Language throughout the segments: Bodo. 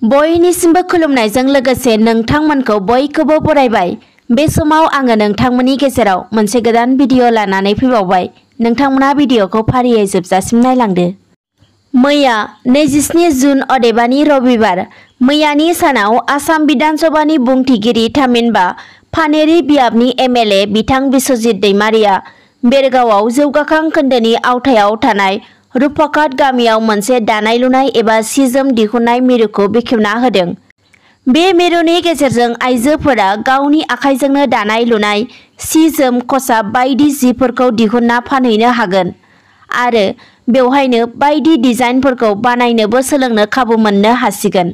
बयनिसिमबो खुलुमनायजों लोगोसे नोंथांमोनखौ बयखौबो बरायबाय। बे समाव आङो नोंथांमोननि गेजेराव मोनसे गोदान भिडिअ लानानै फैबावबाय। नोंथांमोना भिडिअखौ फारियै जोबजासिम नायलांदो। मैया 27 जुन अदेबानि रबिबार मैयानि सानाव आसाम विधान सभानि बुंथिगिरि थामहिनबा फानेरि बियाबनि एमएलए बिथां बिस्वजित दैमारिया बेरगावआव जौगाखां खोन्दोनि आवथायाव थानाय रुपाघाट गामियाव मोनसे दानाय लुनाय एबा सि जोम दिहुननाय मिरुखौ बेखेवना होदों। बे मिरुनि गेजेरजों आइजोफोरा गावनि आखाइजोंनो दानाय लुनाय सि जोम खसाब बायदि जिफोरखौ दिहुनना फानहैनो हागोन आरो बेवहायनो बायदि डिजाइनफोरखौ बानायनोबो सोलोंनो खाबु मोननो हासिगोन।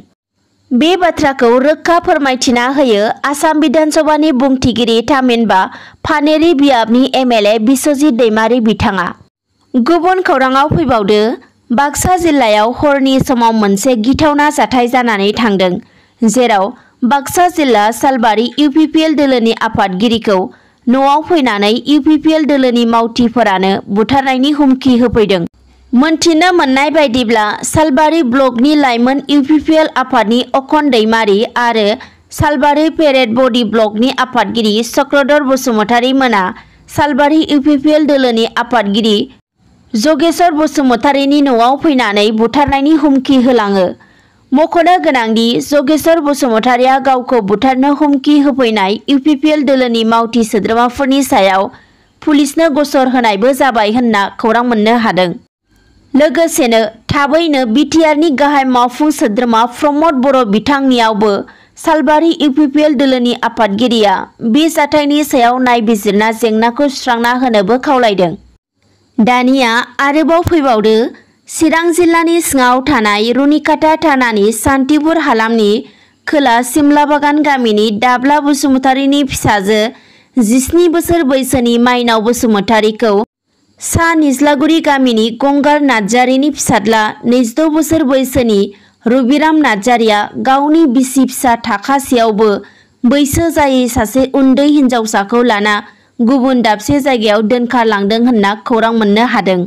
बे बाथ्राखौ रोखा फोरमायथिना होयो आसाम विधान सभानि बुंथिगिरि थामहिनबा फानेरि बियाबनि एमएलए बिस्वजित दैमारि बिथाङा। गुबुन खौराङाव फैबावदो, बाक्सा जिल्लायाव हरनि समाव मोनसे गिथावना जाथाय जानानै थांदों, जेराव बाक्सा जिल्ला सालबारि UPPL दोलोनि आफादगिरिखौ न'आव फैनानै UPPL दोलोनि मावथिफोरानो बुथारनायनि हुमखि होफैदों। मोनथिनो मोननाय बायदिब्ला सालबारि ब्लकनि लाइमोन UPPL आफादनि अखन दैमारि आरो सालबारि पेरेड बडि ब्लकनि आफादगिरि चक्रधर बसुमतारी मोना सालबारि UPPL दोलोनि आफादगिरि जगेश्वर बसुमतारीनि न'आव फैनानै बुथारनायनि हुमखि होलाङो। मख'नो गोनांदि जगेश्वर बसुमतारीया गावखौ बुथारनो हुमखि होफैनाय UPPL दोलोनि मावथि सोद्रोमाफोरनि सायाव पुलिसनो गसर होनायबो जाबाय होनना खौरां मोननो हादों। लोगोसेनो थाबैनो बिटिआरनि गाहाय मावफुं सोद्रोमा प्रमद बर' बिथांनियावबो सालबारि UPPL दोलोनि आफादगिरिया बे जाथायनि सायाव नायबिजिरना जेंनाखौ सुस्रांना होनोबो खावलायदों। दानिया आरोबाव फैबावदो, चिरां जिल्लानि सिङाव थानाय रुनिकाटा थानानि सान्तिपुर हालामनि खोला सिमलाबागान गामिनि दाब्ला बसुमतारीनि फिसाजो 17 बोसोर बैसोनि माइनाव बसुमतारीखौ सा निज्लागुरि गामिनि गंगार नार्जारिनि फिसाज्ला 22 बोसोर बैसोनि रबिराम नार्जारिया गावनि बिसि फिसा थाखासेयावबो बैसो जायै सासे उन्दै हिनजावसाखौ लाना गुबुन दाबसे जायगायाव दोनखारलांदों होनना खौरां मोननो हादों।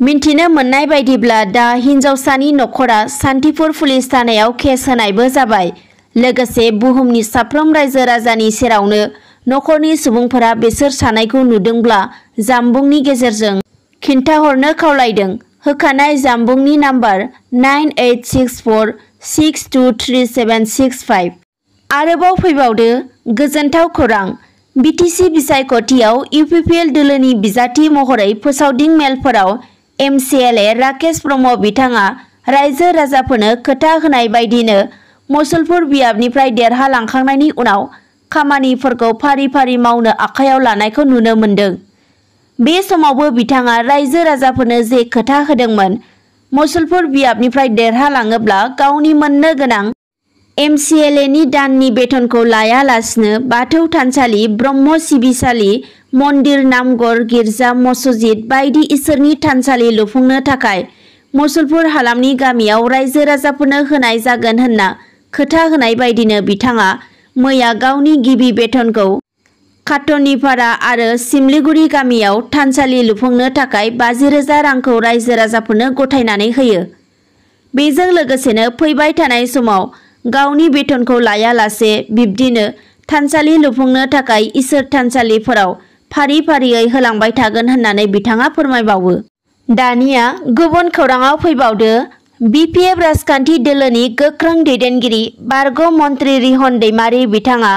मिन्थिनो मोननाय बायदिब्ला दा हिनजावसानि नखरा सान्तिपुर पुलिस थानायाव केस होनायबो जाबाय। लोगोसे बुहुमनि साफ्रोम रायजो राजानि सेरावनो नखरनि सुबुंफोरा बिसोर सानैखौ नुदोंब्ला जामबुंनि गेजेरजों खिन्थाहरनो खावलायदों। होखानाय जामबुंनि नाम्बार 9864623765। आरोबाव फैबावदो, गोजोनथाव खौरां, बिटिसि बिसायख'थियाव UPPL दोलोनि बिजाथि महरै फोसावदिं मेलफोराव MCLA राकेश ब्रह्म बिथाङा रायजो राजाफोरनो खोथा होनाय बायदिनो मुसलपुर बियाबनिफ्राय देरहालांखांनायनि उनाव खामानिफोरखौ फारि फारि मावनो आखायाव लानायखौ नुनो मोन्दों। बे समावबो बिथाङा रायजो राजाफोरनो जे खोथा होदोंमोन, मुसलपुर बियाबनिफ्राय देरहालाङोब्ला गावनि मोननो गोनां MCLAनि दाननि बेथनखौ लायालासिनो बाथौ थानसालि, ब्रह्म सिबिसालि, मन्दिर, नामघर, गिर्जा, मस्जिद बायदि इसोरनि थानसालि लुफुंनो थाखाय मुसलपुर हालामनि गामियाव रायजो राजाफोरनो होनाय जागोन होनना खोथा होनाय बायदिनो बिथाङा मैया गावनि गिबि बेथनखौ काटनिपारा आरो सिमलिगुरि गामियाव थानसालि लुफुंनो थाखाय 50,000 रांखौ रायजो राजाफोरनो गथायनानै होयो। बेजों लोगोसेनो फैबाय थानाय समाव गावनि बेथनखौ लायालासे बिब्दिनो थानसालि लुफुंनो थाखाय इसोर थानसालिफोराव फारि फारियै होलांबाय थागोन होननानै बिथाङा फोरमायबावो। दानिया गुबुन खौराङाव फैबावदो, BPF राजखान्थि दोलोनि गोख्रों दैदेनगिरि बारग' मन्त्रि रिहन दैमारि बिथाङा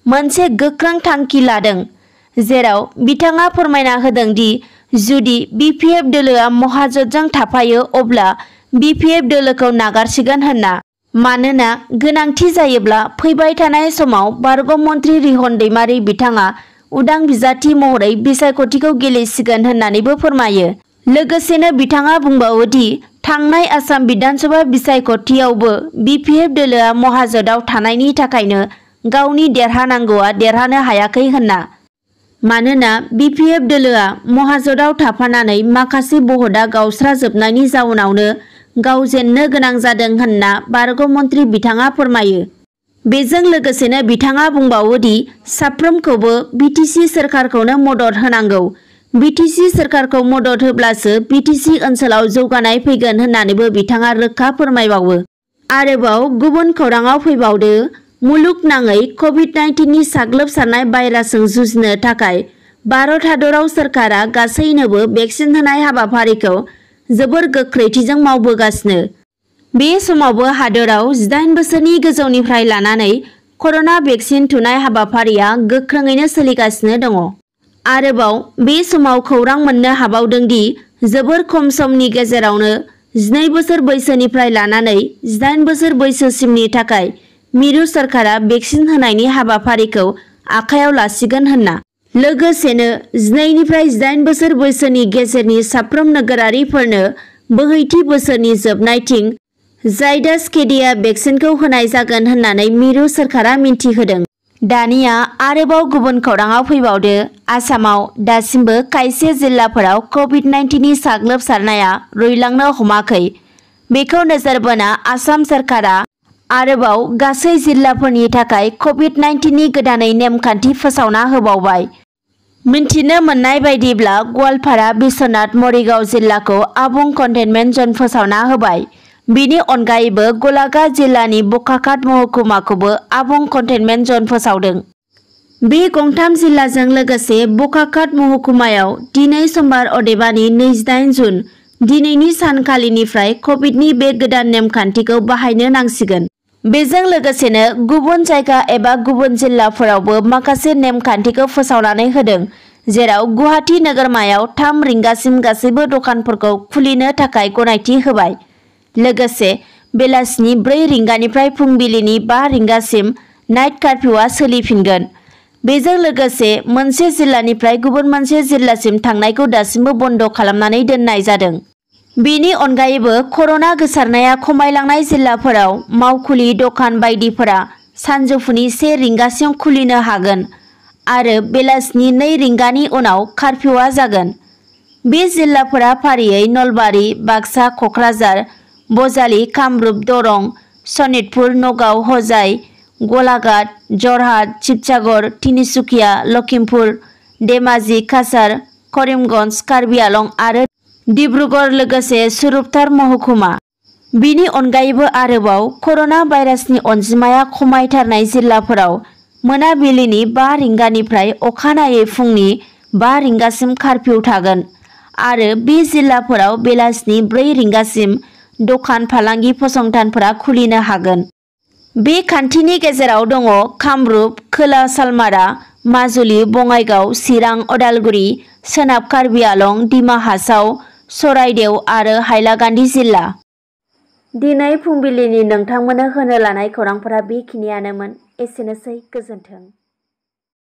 मोनसे गोख्रों थांखि लादों, जेराव बिथाङा फोरमायना होदों दि जुदि BPF दोलोआ महाजोतजों थाफायो अब्ला BPF दोलोखौ नागारसिगोन होनना। मानोना गोनांथि जायोब्ला फैबाय थानाय समाव बारग' मन्त्रि रिहन दैमारि बिथाङा उदां बिजाथि महरै बिसायख'थिखौ गेलेसिगोन होननानैबो फोरमायो। लोगोसेनो बिथाङा बुंबावो दि थांनाय आसाम विधान सभा बिसायख'थियावबो BPF दोलोआ महाजोतआव थानायनि थाखायनो गावनि देरहानांगौआ देरहानो हायाखै होनना। मानोना BPF दोलोआ महाजोतआव थाफानानै माखासे भटआ गावस्राजोबनायनि जाउनावनो गाव जेननो गोनां जादों होनना बारग' मन्त्रि बिथाङा फोरमायो। बेजों लोगोसेनो बिथाङा बुंबावो दि साफ्रोमखौबो BTC सोरखारखौनो मदद होनांगौ। BTC सोरखारखौ मदद होब्लासो BTC ओनसोलाव जौगानाय फैगोन होननानैबो बिथाङा रोखा फोरमायबावो। आरोबाव गुबुन खौराङाव फैबावदो मुलुगनाङै कभिड-19 नि साग्लोबसारनाय भाइरासजों जुजिनो थाखाय भारत हादराव सोरखारा गासैनोबो भेक्सिन होनाय हाबाफारिखौ जोबोर गोख्रैथिजों मावबोगासिनो। बे समावबो हादराव 18 बोसोरनि गोजौनिफ्राय लानानै कर'ना भेक्सिन थुनाय हाबाफारिया गोख्रोङैनो सोलिगासिनो दङ। आरोबाव बे समाव खौरां मोननो हाबावदों दि जोबोर खम समनि गेजेरावनो 12 बोसोर बैसोनिफ्राय लानानै 18 बोसोर बैसोसिमनि थाखाय मिरु सोरखारा भेक्सिन होनायनि हाबाफारिखौ आखायाव लासिगोन होनना। लोगोसेनो 12 निफ्राय 18 बोसोर बैसोनि गेजेरनि साफ्रोम नोगोरारिफोरनो बोहैथि बोसोरनि जोबनायथिं जायडास केडिया भेक्सिनखौ होनाय जागोन होननानै मिरु सोरखारा मिन्थिहोदों। दानिया आरोबाव गुबुन खौराङाव फैबावदो आसामाव दासिमबो खायसे जिल्लाफोराव कभिड-19 नि साग्लोबसारनाया रुइलांनो हमाखै। बेखौ नोजोर बोना आसाम सोरखारा आरोबाव गासै जिल्लाफोरनि थाखाय कभिड-19 नि गोदानै नेमखान्थि फोसावना होबावबाय। मिन्थिनो मोननाय बायदिब्ला गवालपारा, बिश्वनाथ, मरिगाव जिल्लाखौ आबुं कन्टेनमेन्ट जन फोसावना होबाय। बिनि अनगायैबो गलाघाट जिल्लानि बकाखात महकुमाखौबो आबुं कन्टेनमेन्ट जन फोसावदों। बे गंथाम जिल्लाजों लोगोसे बकाखात महकुमायाव दिनै समबार अदेबानि 28 जुन दिनैनि सानखालिनिफ्राय कभिडनि बे गोदान नेमखान्थिखौ बाहायनो नांसिगोन। बेजों लोगोसेनो गुबुन जायगा एबा गुबुन जिल्लाफोरावबो माखासे नेमखान्थिखौ फोसावनानै होदों, जेराव गुवाहाटी नोगोरमायाव 3 रिंगासिम गासैबो दखानफोरखौ खुलिनो थाखाय गनायथि होबाय। लोगोसे बेलासिनि 4 रिंगानिफ्राय फुंबिलिनि 5 रिंगासिम नाइट कार्फ्युआ सोलिफिनगोन। बेजों लोगोसे मोनसे जिल्लानिफ्राय गुबुन मोनसे जिल्लासिम थांनायखौ दासिमबो बन्द खालामनानै दोननाय जादों। बेनि अनगायैबो कर'ना गोसारनाया खमायलांनाय जिल्लाफोराव मावखुलि दखान बायदिफोरा सानजौफुनि 1 रिंगासिम खुलिनो हागोन आरो बेलासिनि 2 रिंगानि उनाव कार्फ्युआ जागोन। बे जिल्लाफोरा फारियै नलबारि, बाक्सा, कक्राझार, बजालि, कामरुप, दरं, सनितपुर, नगाव, हजाइ, गलाघाट, जरहाट, शिबसागर, तिनिसुकिया, लखिमपुर, धेमाजि, काछार, करिमगन्ज, कार्बि आलं आरो डिब्रुगड़ लोगोसे सुरुपथार महकुमा। बिनि अनगायैबो आरोबाव कर'ना भाइरासनि अनजिमाया खमायथारनाय जिल्लाफोराव मोनाबिलिनि 5 रिंगानिफ्राय अखानायै फुंनि 5 रिंगासिम कार्फ्यु थागोन आरो बे जिल्लाफोराव बेलासिनि 4 रिंगासिम दखान फालांगि फसंथानफोरा खुलिनो हागोन। बे खान्थिनि गेजेराव दङ कामरुप, खोला सालमारा, माजुलि, बङाइगाव, चिरां, अदालगुरि, सोनाब कार्बि आलं, डिमा हासाव, चराइदेउ आरो हाइलाकान्दि जिल्ला। दिनै फुंबिलिनि नोंथांमोननो होनो लानाय खौरांफोरा बेखिनियानोमोन। एसेनोसै, गोजोन्थों।